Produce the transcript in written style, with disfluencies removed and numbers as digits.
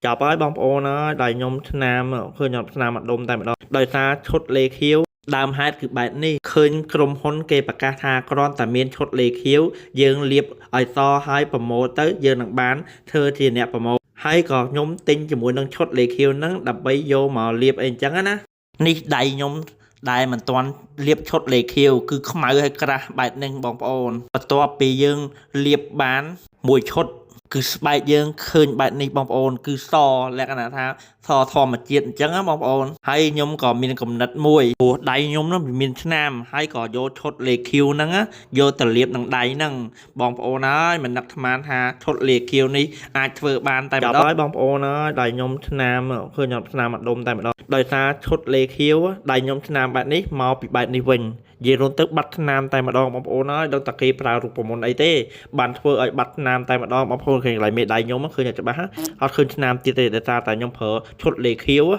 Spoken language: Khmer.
ចាប់ហើយបងប្អូនអើយដែលខ្ញុំឆ្នាំឃើញខ្ញុំឆ្នាំម្ដុំតែម្ដងដោយសារឈុតលេខៀវដើមហេតុគឺបែបនេះឃើញក្រុមហ៊ុនគេប្រកាសថាគ្រាន់តែមានឈុតលេខៀវយើងលាបឲ្យសហើយប្រម៉ូទទៅយើងនឹងបានធ្វើជាអ្នកប្រម៉ូទហើយក៏ខ្ញុំទិញជាមួយនឹងឈុតលេខៀវហ្នឹងដើម្បីយកមកលាបអីអញ្ចឹងណានេះដៃខ្ញុំដែលមិនទាន់លាបឈុតលេខៀវគឺខ្មៅហើយក្រាស់បែបនេះបងប្អូនបន្ទាប់ពីយើងលាបបានមួយឈុត គឺស្បែកយើងឃើញបែបនេះបងប្អូនគឺសលក្ខណៈថាសធម្មជាតិអញ្ចឹងណាបងប្អូនហើយខ្ញុំក៏មានកំណត់មួយព្រោះដៃខ្ញុំនោះវាមានឆ្នាំហើយក៏យកឈុតលេខខៀវហ្នឹងណាយកទៅលាបនឹងដៃហ្នឹងបងប្អូនហើយមិននឹកស្មានថាឈុតលេខខៀវនេះអាចធ្វើបានតែម្ដងហើយបងប្អូនហើយដៃខ្ញុំឆ្នាំឃើញខ្ញុំឆ្នាំម្ដុំតែម្ដងដោយសារឈុតលេខៀវដៃខ្ញុំឆ្នាំបែបនេះមកពីបែបនេះវិញនិយាយរួមទៅបាត់ឆ្នាំតែម្ដងបងប្អូនហើយដឹងតែគេប្រើរូបមន្តអីទេ បានធ្វើឲ្យបាត់ឆ្នាំតែម្ដងបងប្អូនឃើញកន្លែងមេដៃខ្ញុំឃើញតែច្បាស់អត់ឃើញឆ្នាំទៀតទេដោយសារតែខ្ញុំប្រើឈុតលេខៀវ។